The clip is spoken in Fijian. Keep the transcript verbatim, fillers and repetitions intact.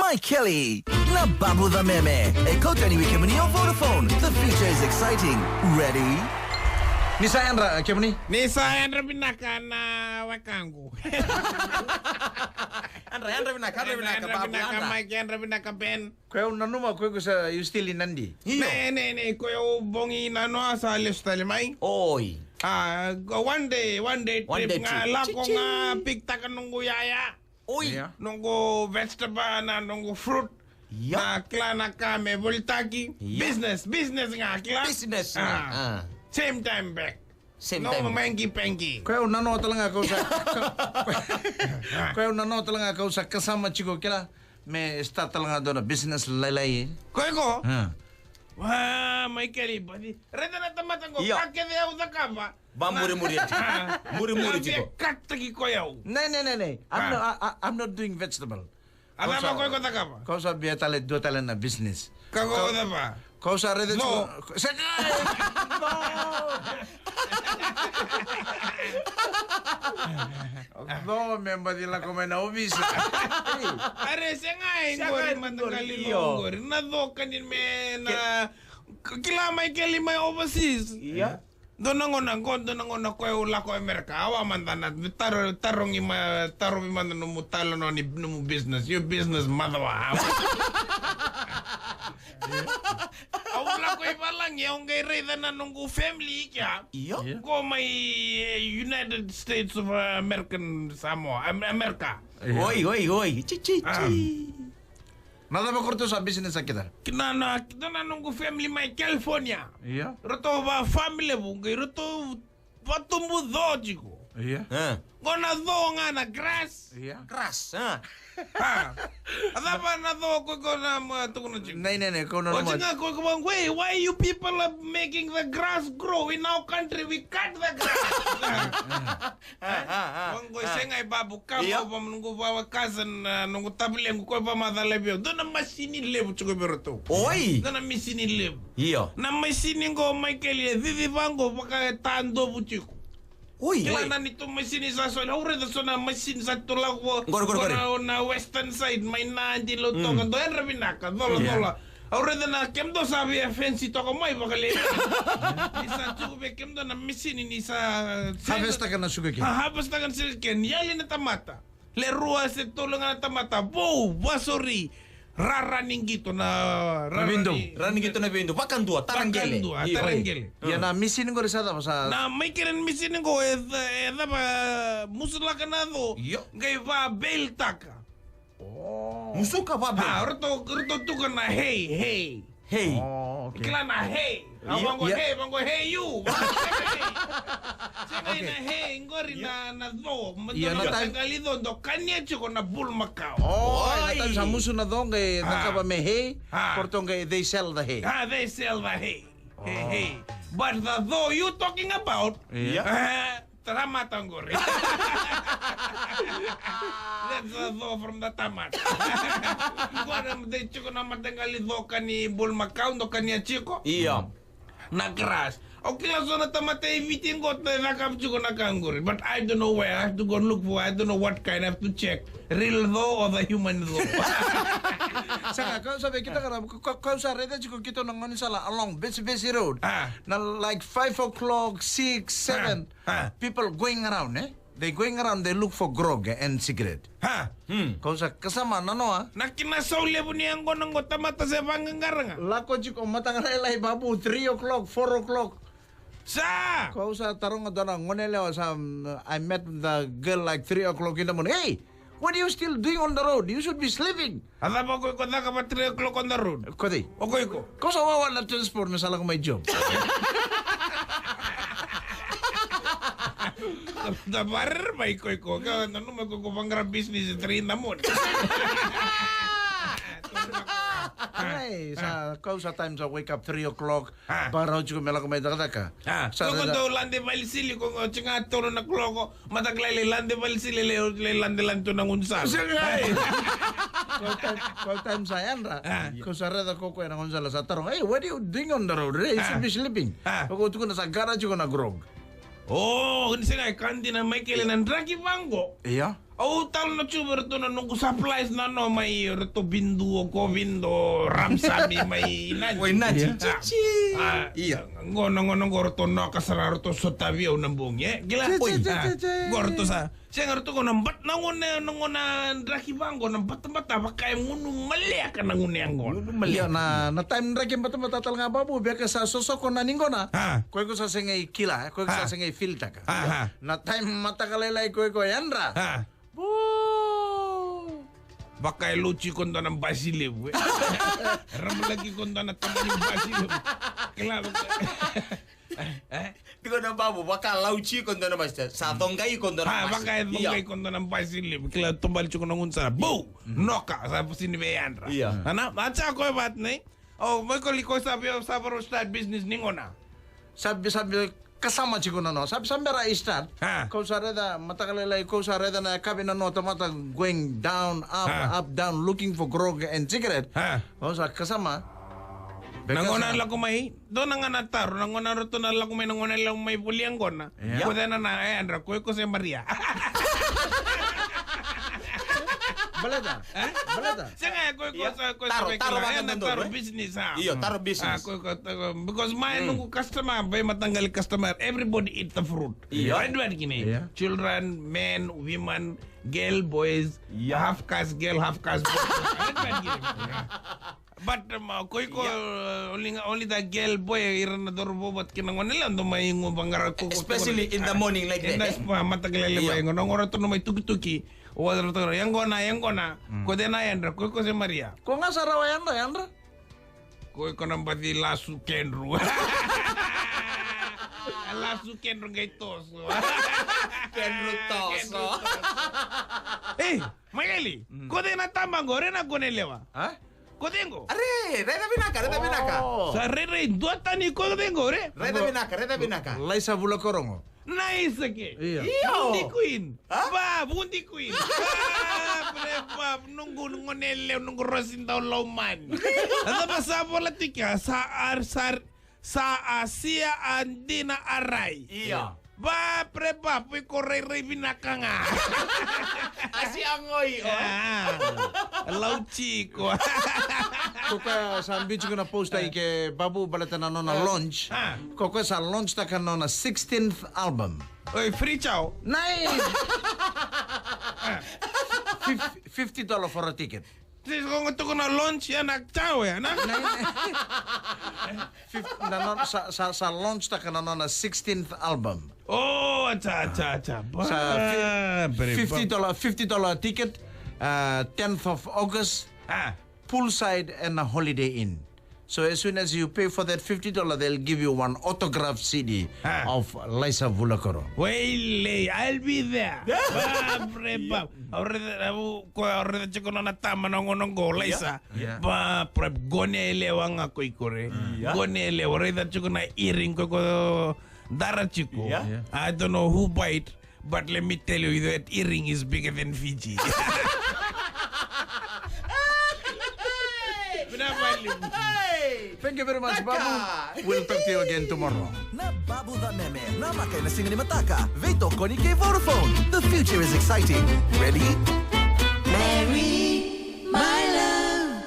Mai Kelly, na Babu the Meme. E kauta yani vei kemuni o Vodafone. The future is exciting. Ready? Ni sa yadra, kemuni? Ni sa yadra vinaka na wekaqu. Yadra, yadra vinaka, yadra vinaka, Babu, yadra. Mike, yadra vinaka, Ben. Ko yau nanuma ko iko sa, you still in Nadi. Io. Ne, ne, ne, ko yau bogi nanoa sa lesu tale mai. Oi. A, one day, one day trip ga, lako ga, pick taka noqu yaya. Oi. Ia. Noqu vegetable, na noqu fruit. Ia. Na kila na ka me volitaki. Ia. Business, business ga kila. Business ga. Ah. Same time back. Same time. No manky panky. Ko yau nanoa tale ga kau sa, ko yau nanoa tale ga kau sa kasama tiko kila. Me start tale ga dua na business lailai. Ko iko? Ah. Wa, Michael, badi. Raica na tamata qo, ia, ka kece au cakava. Ba murimuri ati. Murimuri tiko. Kataki ko yau. Ne, ne, ne, ne. I'm not, I, I, I'm not doing vegetable. A cava ko iko cakava? Kau sa via tale, dua tale na business. Ka ko cava? Kau sa raica tiko. No. Segai. No. No, me baci lako mai na ovisa. Are, segai qori, mataqali qori. Na coka ni me na, kila mai keli mai overseas. Ia. Dua na gauna qo, dua na gauna ko yau lako Amerika, awa mada na taro, tarogi ma, tarovi mada nomu talanoa ni nomu business, your business mother wa. Au lako i valagi, au qai raica na noqu family i kea. Io. Io. Qo mai, eh, United States of American Samoa, Am-, America. Io. Oi, oi, oi. Chi, chi, chi. Na cava ko ratou sa business a keda? Kina na, kina na noqu family mai California. Io. Ratou va family levu, qai ratou vatubu co tiko. Io. Qo na co ga na grass. Io. Grass, a. A cava na co ko, ko na ma tukuna tiko? Nei, nei, nei, ko na. O tiko ga ko, ko vaqo, why you people are making the grass grow? In our country we cut the grass. Vaqo, segai Babu, come over, noqu va cousin, noqu tavalequ, ko va macala vei au. Dua na masini levu tiko vei ratou. Oi. Dua na masini levu. Io. Na masini qo, Michael, e cici vaqo, vaka e tadovu tiko. Oi. Kila na nitou masini sa soli, au raica so na masini sa tu lako. Qori, qori, qori. Na, na western side, mai Nadi, Lautoka, dou yadra vinaka, cola, cola. Au raica na kemudou sa via fence toka mai vakalailai. Ni sa tiko vei kemudou na masini ni sa harvest taka na sugarcane. A, harvest taka na sugarcane. Yali na tamata. Le rua se tolu ga na tamata. Vou, vasori. Rara ni qito na, rara ni qito na veido. Vakadua, tara qele. Vakadua, tara qele. Ia na masini qori sa cava sa? Na Michael, na masini qo e cava, musulaka na co. Io. Qai va bale taka. Musuka va bale. A, ratou, ratou tukuna na hay, hay. Hay. Kila na hay. Vaqo hay, vaqo hay you. Segai na hay qori na, na co. Ia na mataqali co, dou kania tiko na bulumakau. Oi, na taimi sa musu na co qai cakava me hay. Ko ratou qai, they sell the hay. A, they sell the hay. Hay, hay. But the co you talking about, ia. Tamata qori. That's the co from the tamata. Qori dei tiko na mataqali co ka ni bulumakau, dou kania tiko. Io. Na grass. Au kila so na tamata e Viti qo e cakava tiko na ka qori. But I don't know where. I have to go look for. I don't know what kind. I have to check. Real co or the human co. Saka, kau sa vei keitou, kau sa raica tiko keitou na gaunisala along Betsy Betsy Road. Na like five o'clock, six, seven. People going around, eh? They going around, they look for grog and cigarette. Kau sa kasama nanoa. Na kena sau levu ni yaqona qo tamata se vaqaqara ga. Lako tiko mataqali lailai Babu, three o'clock, four o'clock. Sa! Kau sa taroga dua na gone yalewa sa, I met the girl like three o'clock in the morning. Hey, what are you still doing on the road? You should be sleeping. A cava ko iko cakava three o'clock on the road? Ko cei? O ko iko. Ko sa wawa na transport me sa lako mai job. Da varer mai ko iko. Ka nanuma ko iko vaqara business three in the morning. Ai, sa kau sa time sa wake up three o'clock. Bakarau tiko me lako mai cakacaka. Sa ko dou lade valisili ko ga tiko ga tolu na kaloko. Mataka lailai lade valisili, lai lade lade tu na gaunisala. Kau time, kau time sa yadra. Kau sa raica ko koya na gaunisala sa taroga, hey, what are you doing on the road? Hey, you should be sleeping. Kau tukuna sa qara tiko na grog. O ni sega e ka dina Michael na draki vaqo. Ia. Au talanoa tiko vei ratou na noqu supplies na no mai ratou Vindu, o ko Vindu, Ramsami mai Nadi. Oi, Nadi. Ia. Cici. Ah, ah, ia. Qo na, qo na, qo ratou noka sara ratou sotavi au na bogi, e? Kila? Cici, cici, cici. Qo ratou sa. Sega ratou qo na bat-, na gone, na gone draki vaqo na batabata vaka e gunu maleka na gunu yaqona. Gunu maleka. Ia, na, na time draki batabata tale ga Babu, beka sa sosoko na ni qona. Ah. Ko iko sa sega i kila, e? Ko iko sa sega i feel taka. Ah, ah. Na time mataka lailai ko iko yadra. Ah. Buu! Vaka e lauci ko dua na basi levu, e. Ramalaki ko dua na tamani basi levu. Kila vaka. E? Tiko na Babu, vaka lauci ko dua na basi. Sa coqai ko dua na basi. Ah, vaka e coqai ko dua na basi levu. Kila tobali tiko na gunu sara. Buu! Noka, sa sini vei yadra. Ia. Ana, a ca ko e vat nei. O, mai ko li ko sa vei, sa varo start business ni gona. Sa bi, sa bi, kasama tiko na no. Sa bi, sa bera i start. Ha. Ko sa reda, mataka lailai, ko sa reda na kavi na no tamata going down, up, up, down, looking for grog and cigarette. Ha. Ko sa kasama. Na gona lako mai, dua na gana taro, na gona ratou na lako mai, na gona lako mai voli yaqona. Ia. Ko cena na, e, yadra, ko iko se Maria. Baleta? E? Baleta? Sega, ko iko sa, ko sa taro, taro, business, ha? Io, taro business. Ah, ko iko, taro, because mai noqu customer, vei mataqali customer, everybody eat the fruit. Io. Right, right, kini. Io. Children, men, women, girl, boys, half caste girl, half caste boy. Right, right, kini. But, um, ko iko, uh, only, only the girl boy, ira na cauravou vata kei na gone lewa, dau mai gu vaqara ko, ko, especially in the morning like that, eh? Mataka lailai mai gu, na gona ratou na mai tukituki. O ratou yaqona, yaqona. Ko cena yadra, ko iko se Maria. Ko ga sa rawa yadra, yadra. Ko iko na baci lasu kedru. Lasu kedru qai toso. Kedru toso. Ei, Maikeli, ko cei na taba qo, re na gone lewa? Ha? Ko cei qo? Are, raica vinaka, raica vinaka. Sa rairai duatani ko cei qo, re? Raica vinaka, raica vinaka. Laisa Vulakorogo. Nice ke. Io. Io. Vundi queen. Ha? Va, vundi queen. Va, bre, va, noqu gone lewa, noqu rosi dau laumani. A cava sa vola tiko, sa ar, sa ar, sa a sia a dina a rai. Io. Va, bre, va, vei ko rairai vinaka ga. A sia goi, o. Ah, lauci ko. Ko koya sa biuti ko na poster i ke Babu baleta na nona launch. Ah. Ko koya sa launch taka na nona sixteenth album. Oi, free chow. Nice. Fif-, fifty dollar for a ticket. Sis, ko nga tuku na launch ya na chow ya, na? Fif-, na non-, sa, sa, sa launch taka na nona sixteenth album. Oh, acha, acha, acha. Sa fi-, very fifty dollar, fifty dollar ticket, uh, tenth of August. Ah. Poolside and a Holiday Inn. So as soon as you pay for that fifty dollar, they'll give you one autograph C D of Laisa Vulakoro. Wailei, I'll be there. Ba, bre, ba. Au raica, au, ko au raica tiko nona tama na gauna qo, Laisa. Yeah. Ba, bre, gone yalewa ga ko iko, re. Yeah. Gone yalewa, raica tiko na earring ko iko dara tiko. Yeah. I don't know who buy it. But let me tell you, that earring is bigger than Fiji. Vinaka vakalevu. Thank you very much, Babu. We'll talk to you again tomorrow. Na Babu Cameme, namaka ena siga ni mataka. Veitokoni kei Vodafone. The future is exciting. Ready? Marry my love.